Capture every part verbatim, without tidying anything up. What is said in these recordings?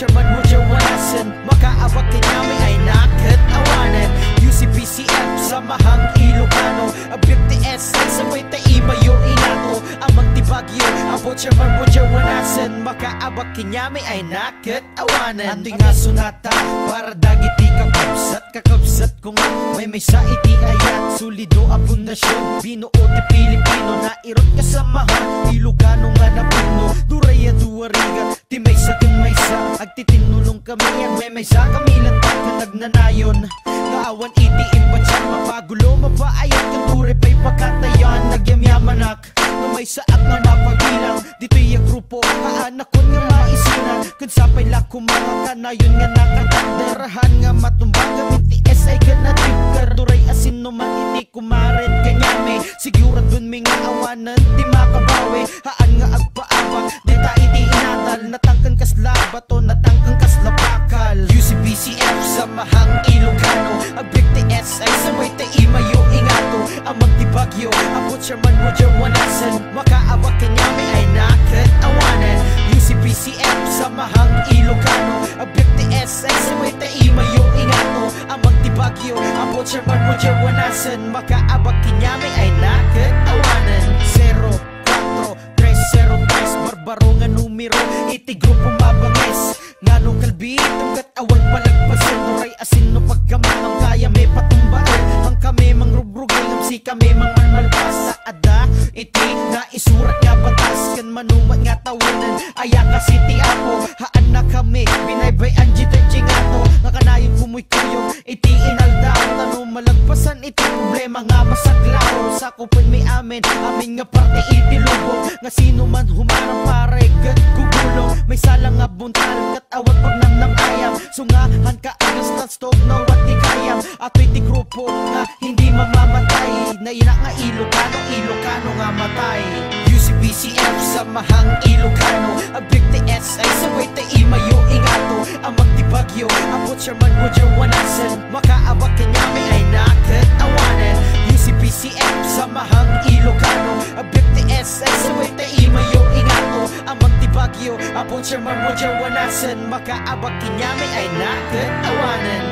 Chairman Roger Wanasen, makaabak ken yami ay naket awanen. U C P C F, Samahang Ilocano, Abirte S I, sabay ta imayo ingato, Amang ti Baguio, Apo Chairman Roger Wanasen, makaabak ken yami ay naket awanen. Atoy nga sonata para dagiti kakabsat, kakabsat ko nga maymaysa iti ayat, solido a pundasyon, binuo ti Pilipino, nairot kasamahan, Ilocano nga napudno, duray a duarigat, ti maysa ken maysa, agtitinnulong kami, agmaymaysa kami latta ken agnanayon. Nga awan iti impatyan, mapagulo, mapaayat, ken duray pay pakatayan, nagyamyamanak. Nga maysaak nga mapabilang, ditoy a grupo, haanakon nga maisinan, ken sapay la koma nga kanayon nga nakatakder, han nga matumbang, gamin ti S I ken natikder, duray a sinno man iti kumaret ken yami, siguradon mi nga awanen ti makabawi, haan nga agpaabak, dita iti inadal, natangken kasla bato, natangken kasla bakal. U C P C F, Samahang Ilocano, Abirte S I, sabay ta imayo ingato, Amang ti Baguio, Apo Chairman Roger Wanasen, makaabak ken yami ay naket awanen. U C P C F, Samahang Ilocano, Abirte S I, sabay ta imayo ingato, Amang ti Baguio, Apo Chairman Roger Wanasen, makaabak ken yami ay naket awanen. Zero kuatro tres zero tres, barbaro nga numero, iti grupo mabanges. Ngano kalbiitem ket awan palagpasen, duray a sinno pagkamangam, kayami patumbaen, han kami mangrubrugay, ngem sikami mangmalmalpas, ta adda iti naisurat nga batas, ken mano met nga tawenen, aya kas iti Apo, haannakami binaybay-an ditoy ti ngato, nga kanayon kumuykuyog iti inaldaw, ta no malagpasan iti problema nga masaklaro, sakupenmi amin, amin nga parte iti lubong, nga sino man humarang pare ket gugulong, maysa la nga buntal ket awan pagnamnam-ayam, sungahan ka agas, let's talk, no, what di kayam, atoy ti grupo nga hindi mamamatay, nainak nga Ilocano, Ilocano nga matay. U C P C F, Samahang Ilocano, Abirte S I, sabay ta imayo ingato, Amang ti Baguio, Apo Chairman Roger Wanasen, makaabak ken yami ay naket awanen. U C P C F, Samahang Ilocano, Abirte S I, sabay ta imayo ingato, Amang ti Baguio, Apo Chairman Roger Wanasen, makaabak ken yami ay naket awanen.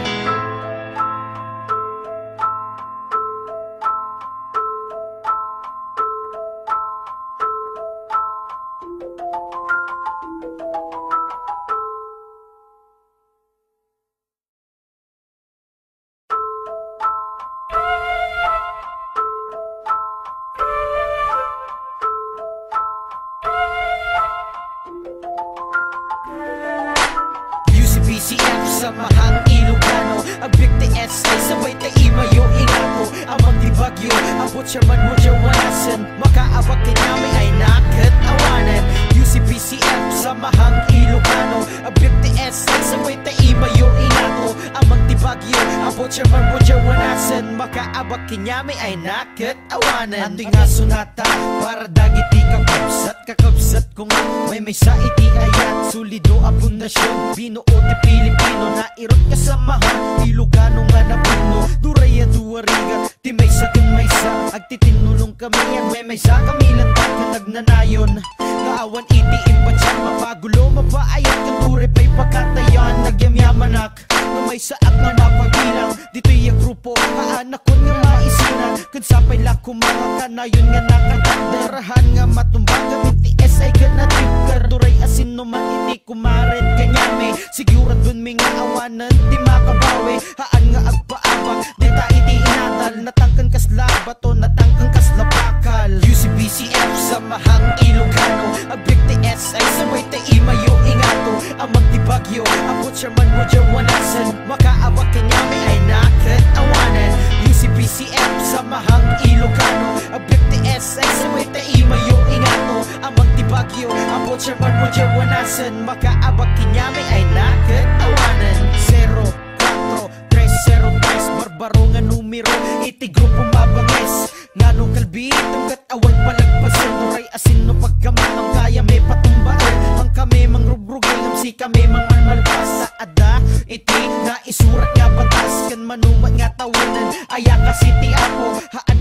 U C P C F, Samahang Ilocano, Abirte S I, sabay ta imayo ingato, Amang ti Baguio, Apo Chairman Roger Wanasen, makaabak ken yami ay naket awanen. U C P C F, Samahang Ilocano, Abirte S I, sabay ta imayo ingato, Amang ti Baguio, Apo Chairman Roger Wanasen, makaabak ken yami ay naket awanen. Atoy nga sonata para dagiti kakabsat, kakabsat ko nga maymaysa iti ayat, solido a pundasyon, binuo ti Pilipino, nairot kasamahan, Ilocano nga napudno, duray a duarigat, ti maysa ken maysa, agtitinnulong kami, agmaymaysa kami latta ken agnanayon, nga awan iti impatyan, mapagulo, mapaayat, ken duray pay pakatayan, nagyamyamanak. Nga maysaak nga mapabilang, ditoy a grupo, haanakon nga maisinan, ken sapay la koma nga kanayon nga nakatakder, han nga matumbang, gamin ti S I ken natikder, duray a sinno man iti kumaret ken yami, siguradon mi nga awanen ti makabawi, haan nga agpaabak, dita iti inadal, natangken kasla bato, natangken kasla bakal. U C P C F, Samahang Ilocano, Abirte S I, sabay ta imayo ingato, Amang ti Baguio, Apo Chairman Roger Wanasen, makaabak ken yami ay naket awanen. U C P C F, Samahang Ilocano, Abirte S I, sabay ta imayo ingato, Amang ti Baguio, Apo Chairman Roger Wanasen, makaabak ken yami ay naket awanen. Zero kuatro tres zero tres, barbaro nga numero, iti grupo mabanges. Ngano kalbiitem ket awan palagpasen, duray a sinno pagkamangam, kayami patumbaen, han kami mangrubrugay, ngem sikami mangmalmalpas, ta adda iti naisurat nga batas, ken mano met nga tawenen, aya kas iti Apo, haan